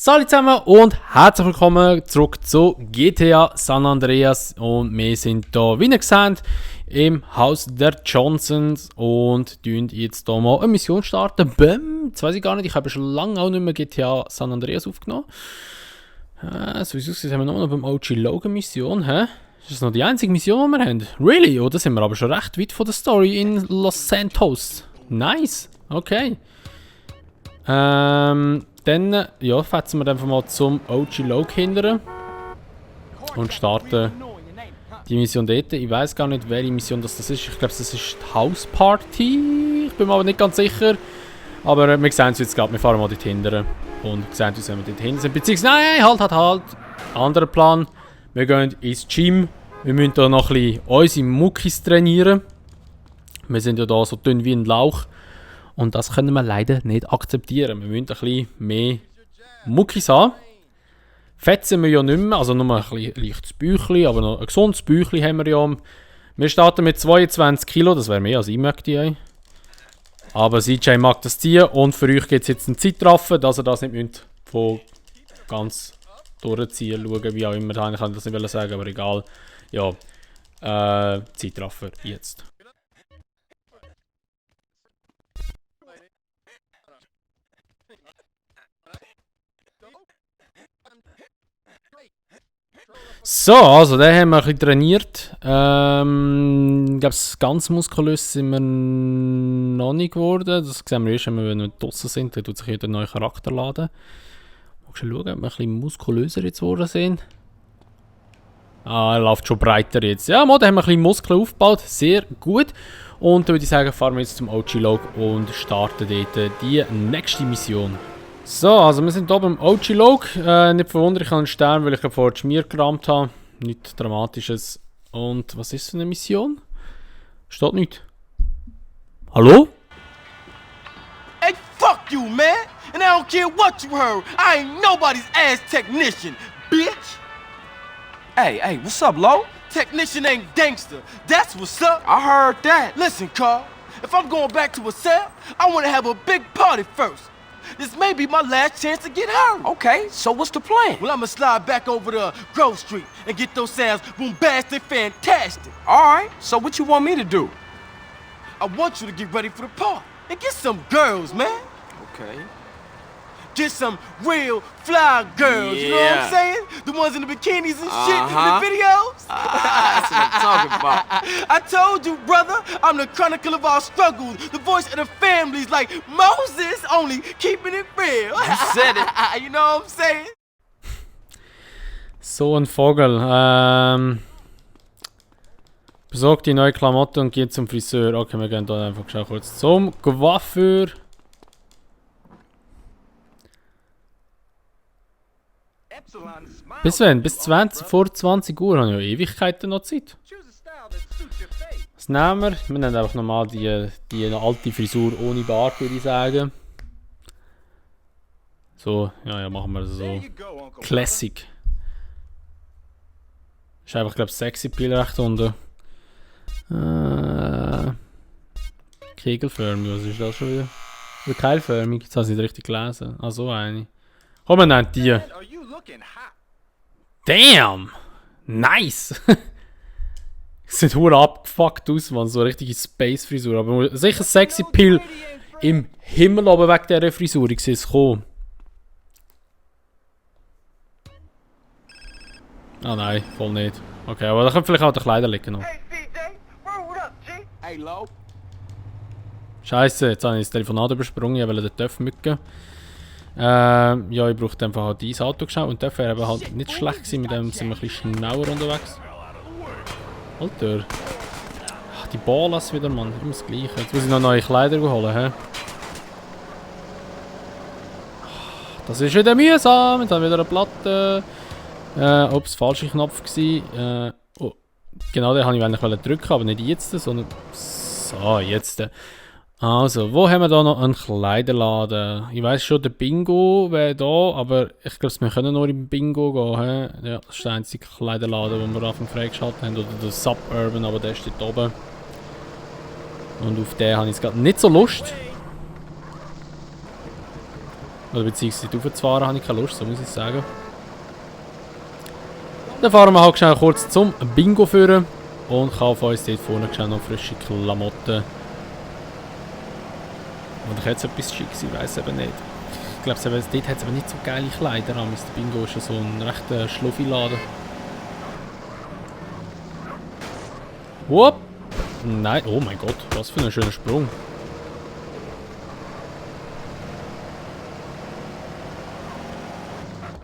Salut zusammen und herzlich willkommen zurück zu GTA San Andreas und wir sind hier, wie ihr seht, im Haus der Johnsons und tun jetzt hier mal eine Mission starten. Jetzt weiß ich gar nicht, ich habe schon lange auch nicht mehr GTA San Andreas aufgenommen. So wie es aussieht, haben wir noch beim OG Logan Mission. Ist das noch die einzige Mission, die wir haben? Really? Oder sind wir aber schon recht weit von der Story in Los Santos? Nice, okay. Dann ja, fetzen wir einfach mal zum OG Log hindern und starten die Mission dort. Ich weiß gar nicht, welche Mission das ist. Ich glaube, das ist die House Party. Ich bin mir aber nicht ganz sicher. Aber wir sehen es jetzt gerade. Wir fahren mal dort hindern und sehen uns, wenn wir dort hinten sind. Beziehungsweise, nein, halt. Anderer Plan. Wir gehen ins Gym. Wir müssen hier noch ein bisschen unsere Muckis trainieren. Wir sind ja hier so dünn wie ein Lauch. Und das können wir leider nicht akzeptieren. Wir müssen ein bisschen mehr Muckis haben. Fett sind wir ja nicht mehr, also nur ein bisschen leichtes Bäuchchen, aber noch ein gesundes Bäuchchen haben wir ja. Wir starten mit 22 Kilo, das wäre mehr als ich möchte. Aber CJ mag das ziehen und für euch gibt es jetzt einen Zeitraffer, dass ihr das nicht müsst von ganz durchziehen, schauen, wie auch immer. Ich kann das nicht sagen, aber egal. Ja, Zeitraffer jetzt. So, also den haben wir ein bisschen trainiert. Ich glaube, ganz muskulös sind wir noch nicht geworden. Das sehen wir erst, wenn wir draußen sind. Dann tut sich jeder neue Charakter laden. Mal schauen, ob wir ein bisschen muskulöser jetzt geworden sind. Ah, er läuft schon breiter jetzt. Ja, da haben wir ein bisschen Muskeln aufgebaut. Sehr gut. Und dann würde ich sagen, fahren wir jetzt zum OG Log und starten dort die nächste Mission. So, also wir sind hier beim OG Log. Nicht verwundert, ich habe einen Stern, weil ich vorher die Schmier gerammt habe. Nichts Dramatisches. Und was ist für eine Mission? Steht nichts. Hallo? Hey, fuck you, man! And I don't care what you heard. I ain't nobody's ass technician, bitch! Hey, what's up, Lo? Technician ain't gangster. That's what's up. I heard that. Listen, Carl. If I'm going back to a cell, I want to have a big party first. This may be my last chance to get her. Okay, so what's the plan? Well, I'ma slide back over to Grove Street and get those sounds bombastic, fantastic. All right, so what you want me to do? I want you to get ready for the party and get some girls, man. Okay. Get some real fly girls, you know what I'm saying? The ones in the bikinis and shit in the videos. That's what I'm talking about. I told you, brother, I'm the chronicle of our struggles, the voice of the families, like Moses, only keeping it real. You said it. You know what I'm saying? So ein Vogel. Besorgt die neue Klamotte und geht zum Friseur. Okay, wir gehen da einfach schon kurz zum Coiffeur. Bis wann? Bis 20, vor 20 Uhr haben wir ja Ewigkeiten noch Zeit. Was nehmen wir? Wir nehmen einfach nochmal die alte Frisur ohne Bart, würde ich sagen. So, ja, machen wir so. Classic. Ist einfach, glaube ich, sexy Pil recht unten. Kegelförmig, was ist das schon wieder? Oder keilförmig? Jetzt habe ich nicht richtig gelesen. Ah, so eine. Komm, wir nehmen die. Damn! Nice! Sieht hure abgefuckt aus, man. So eine richtige Space-Frisur. Aber sicher sexy Pill im Himmel oben wegen dieser Frisur. Ich sehe es kommen. Ah nein, voll nicht. Okay, aber da können vielleicht auch die Kleider liegen noch. Scheiße, jetzt habe ich das Telefonat übersprungen, ich wollte den Töff mücken. Ja, ich brauchte einfach halt dieses Auto geschaut und dafür wäre halt nicht schlecht gewesen, mit dem sind wir ein bisschen schneller unterwegs. Alter. Ach, die Ballas wieder, Mann, immer das Gleiche. Jetzt muss ich noch neue Kleider holen, hä? Das ist wieder mühsam, jetzt haben wir wieder eine Platte. Ups, falscher Knopf gewesen. Oh, genau den wollte ich eigentlich drücken, aber nicht jetzt, sondern... So, jetzt. Also, wo haben wir da noch einen Kleiderladen? Ich weiss schon, der Bingo wäre da, aber ich glaube, wir können nur im Bingo gehen. He? Ja, das ist der einzige Kleiderladen, den wir auf dem freigeschaltet haben. Oder der Suburban, aber der steht oben. Und auf den habe ich jetzt gerade nicht so Lust. Oder beziehungsweise raufzufahren habe ich keine Lust, so muss ich sagen. Dann fahren wir halt schnell kurz zum Bingo führen und kaufen uns dort vorne schnell noch frische Klamotten. Und ich hätte etwas Schicks, ich weiß eben nicht. Ich glaube, dort hat es aber nicht so geile Kleider an. Mr. Bingo ist ja so ein rechter Schluffi-Laden. Whoop! Nein, oh mein Gott, was für ein schöner Sprung.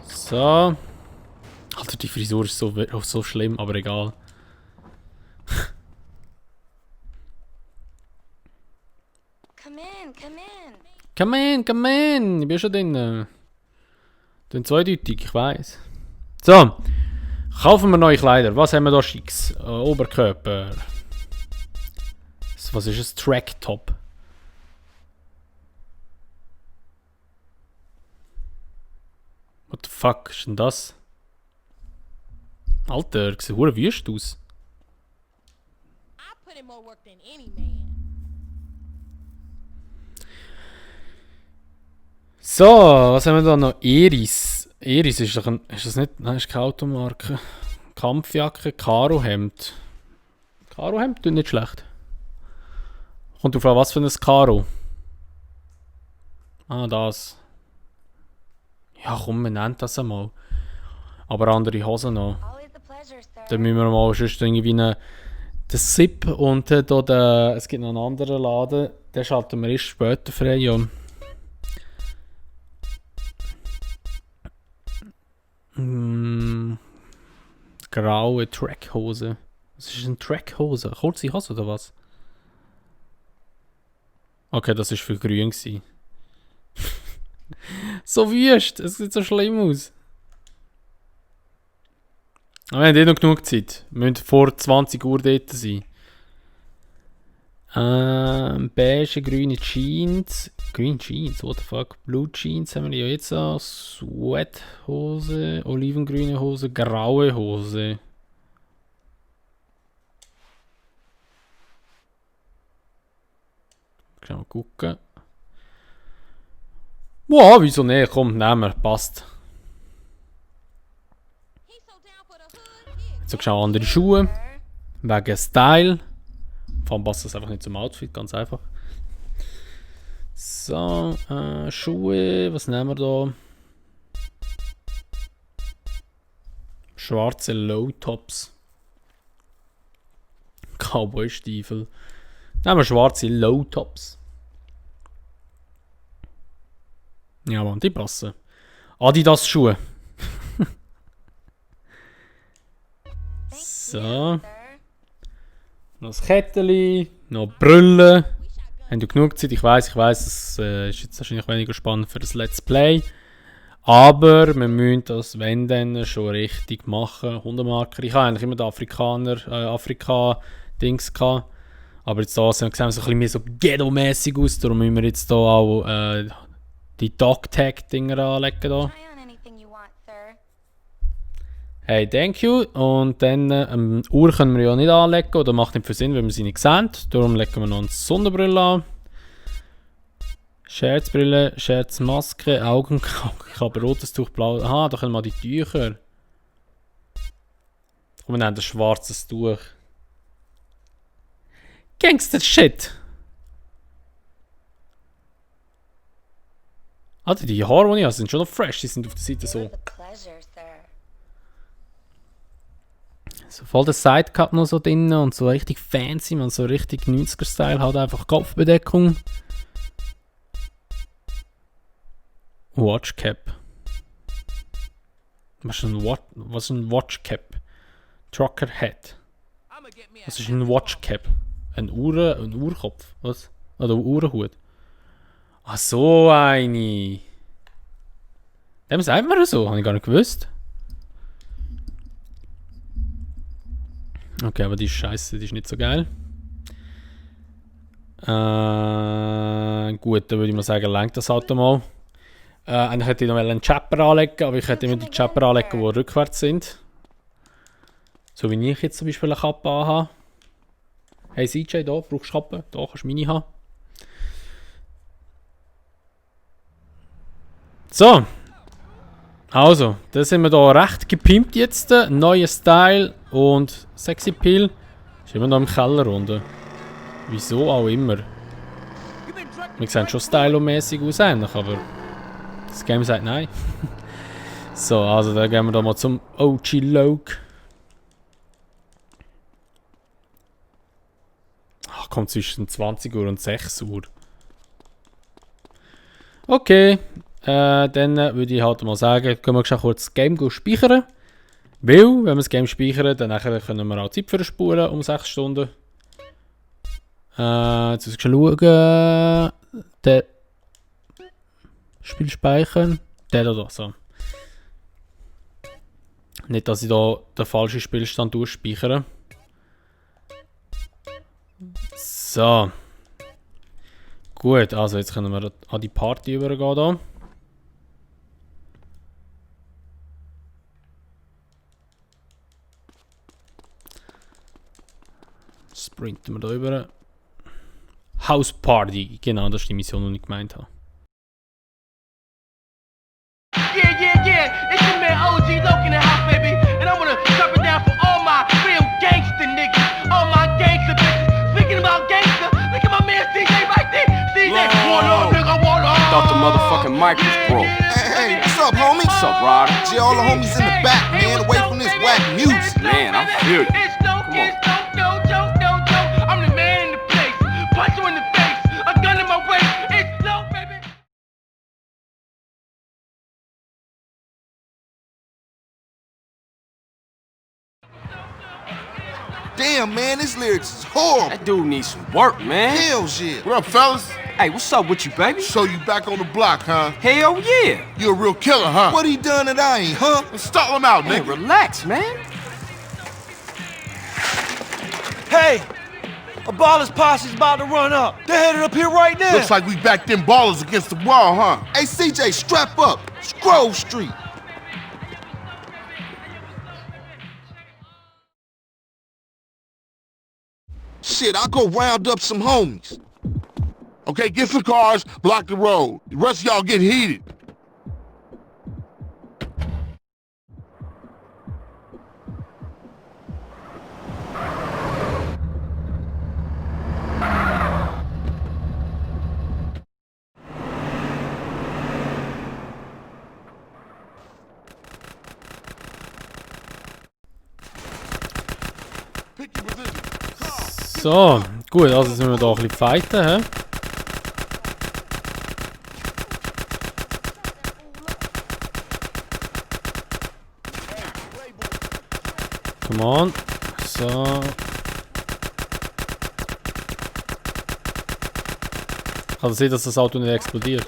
So. Alter, die Frisur ist so schlimm, aber egal. Come in, come in. Come in, come in! Ich bin schon drin. Dann zweideutig, ich weiss. So. Kaufen wir neue Kleider. Was haben wir da Schicks? Oberkörper. Was ist ein Track-Top? What the fuck ist denn das? Alter, sieht verdammt wüst aus. I put in more work than any man. So, was haben wir da noch? Eris. Eris ist doch ist das nicht... Nein, ist keine Automarke. Kampfjacke, Karohemd. Karohemd tut nicht schlecht. Kommt drauf an, was für ein Karo. Ah, das. Ja, komm, wir nennen das einmal. Aber andere Hosen noch. Always a pleasure, sir. Dann müssen wir mal sonst irgendwie den Zip und da es gibt noch einen anderen Laden. Den schalten wir erst später frei. Ja. Graue Trackhose. Was ist eine Trackhose? Kurze Hose oder was? Okay, das war für grün. So wüst, es sieht so schlimm aus. Aber wir haben eh noch genug Zeit. Wir müssen vor 20 Uhr dort sein. Beige, grüne Jeans. Green Jeans, what the fuck? Blue Jeans haben wir ja jetzt an. Sweathose, olivengrüne Hose, graue Hose. Mal gucken. Wow, wieso nicht? Komm, nehmen wir, passt. He's so down for the hood. Yeah, Jetzt so schnell andere Schuhe. Wegen Style. Vor allem passt das einfach nicht zum Outfit, ganz einfach. So, Schuhe, was nehmen wir da? Schwarze Low-Tops. Cowboy-Stiefel. Nehmen wir schwarze Low-Tops. Ja, Mann, die passen. Adidas-Schuhe. So. Noch das Kettchen, noch Brüllen. Haben du genug Zeit? Ich weiss, es ist jetzt wahrscheinlich weniger spannend für das Let's Play. Aber wir müssen das, wenn dann, schon richtig machen. Hundemarker. Ich habe eigentlich immer den Afrika-Dings gehabt. Aber jetzt da sehen wir so ein bisschen mehr so ghetto-mässig aus. Darum müssen wir jetzt hier auch die Dog-Tag-Dinger anlegen. Da. try on anything you want, sir. Hey, thank you. Und dann, Uhr können wir ja nicht anlegen, oder macht nicht viel Sinn, wenn wir sie nicht sehen. Darum legen wir noch eine Sonnenbrille an. Scherzbrille, Scherzmaske, Augenklappe, rotes Tuch, blau. Aha, da können wir die Tücher. Und wir nehmen das schwarzes Tuch. Gangster-Shit! Alter, die Haare, die ich habe, sind schon noch fresh. Die sind auf der Seite It so. was a pleasure, sir. So voll der Sidecut noch so drin und so richtig fancy, man, so richtig 90er-Style hat, einfach Kopfbedeckung. Watchcap. Was ist ein Watchcap? Trucker Hat. Was ist ein Watchcap? Ein Uhrkopf? Was? Oder Uhrenhut? Ah, so eine. Dem sagt man so, habe ich gar nicht gewusst. Okay, aber die ist scheiße, die ist nicht so geil. Gut, dann würde ich mal sagen, lenkt das Auto mal. Eigentlich hätte ich noch einen Chapper anlegen, aber ich hätte immer die Chapper anlegen, die rückwärts sind. So wie ich jetzt zum Beispiel eine Kappe anhabe. Hey CJ, da brauchst du Kappe, da kannst du meine haben. So. Also, da sind wir da recht gepimpt jetzt. Neuer Style und Sexy Pill. Ist immer noch im Keller unten. Wieso auch immer. Wir sehen schon stylomäßig aus, ähnlich, aber das Game sagt nein. So, also dann gehen wir da mal zum OG Loke. Ach, kommt zwischen 20 Uhr und 6 Uhr. Okay, dann würde ich halt mal sagen, können wir schon kurz das Game speichern. Weil, wenn wir das Game speichern, dann können wir auch Zeit verspulen um 6 Stunden. Jetzt muss ich schauen. Der Spiel speichern. Der da, so. Nicht, dass ich da den falschen Spielstand durchspeichere. So. Gut, also jetzt können wir an die Party übergehen da. Sprinten wir da über. House Party, genau, das ist die Mission, die ich gemeint habe. Yeah, it's your man OG Loke in the house, baby. And I wanna drop it down for all my real gangster niggas, all my gangster bitches. Speaking about gangster, look at my man CJ right there. CJ, what up, nigga, what up? Thought the motherfucking mic was broke. Hey, what's up, homie? What's up, Ryder? Gee, all the homies in the back, man, away from this whack music. Man, I feel you. It's Loke, Come on. it's Loke, no joke, no joke. I'm the man in the place. Punch you in the face, a gun in my waist. It's Loke, baby. Damn, man, this lyrics is horrible. That dude needs some work, man. Hell shit. What up, fellas? Hey, what's up with you, baby? So you back on the block, huh? Hell yeah. You a real killer, huh? What he done that I ain't, huh? Stall him out, Man, nigga. relax, man. Hey, a baller's posse's about to run up. They're headed up here right now. Looks like we backed them ballers against the wall, huh? Hey, CJ, strap up. Scrove Street. Shit, I'll go round up some homies. Okay, get some cars, block the road. The rest of y'all get heated. Pick your position. So, gut, also sind wir da ein bisschen fighten, hä? Come on. So. Kann das sein, dass das Auto nicht explodiert?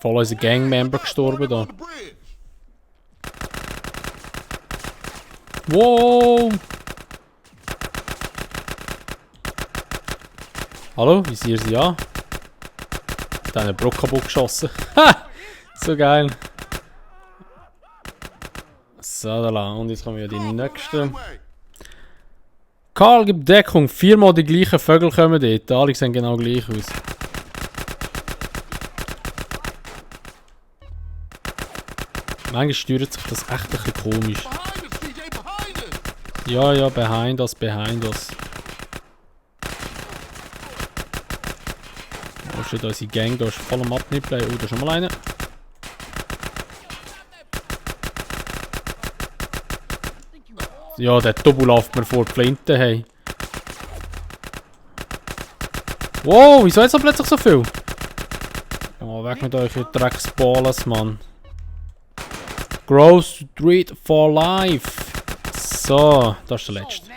Voll unser Gangmember gestorben da. On the bridge. Wow! Hallo, wie sieht sie an? Da hat eine Brücke kaputt geschossen. Ha! So geil. So, da lang. Und jetzt kommen wir die nächsten. Karl gibt Deckung. 4-mal die gleichen Vögel kommen dort. Alle sehen genau gleich aus. Manchmal steuert sich das echt ein bisschen komisch. Behind us, CJ, behind us. Ja, ja, behind us, behind us. Wo steht unsere Gang? Da ist voll am Abnippeln. Oh, da ist schon mal einer. Ja, der Tobu läuft mir vor die Flinte, hey. Wow, wieso jetzt plötzlich so viel? Oh, weg mit euch, ihr Drecksballs, Mann. Grove Street for Life. So, das ist der letzte.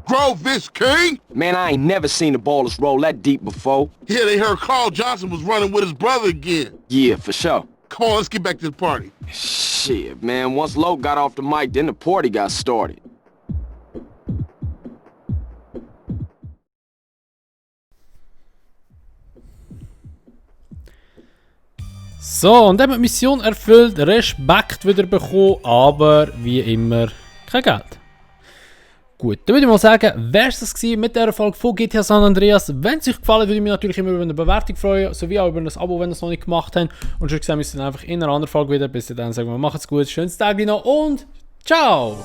Grove this king? Man, I ain't never seen the ballers roll that deep before. Yeah, they heard Carl Johnson was running with his brother again. Yeah, for sure. Come on, let's get back to the party. Shit, man, once Loke got off the mic, then the party got started. So, und dann haben wir die Mission erfüllt, Respekt wieder bekommen, aber wie immer kein Geld. Gut, dann würde ich mal sagen, wäre es das gewesen mit dieser Folge von GTA San Andreas. Wenn es euch gefallen hat, würde ich mich natürlich immer über eine Bewertung freuen, sowie auch über ein Abo, wenn ihr es noch nicht gemacht habt. Und schon gesehen, wir sind einfach in einer anderen Folge wieder. Bis dann sagen wir, macht's gut, schönes Tag noch und ciao!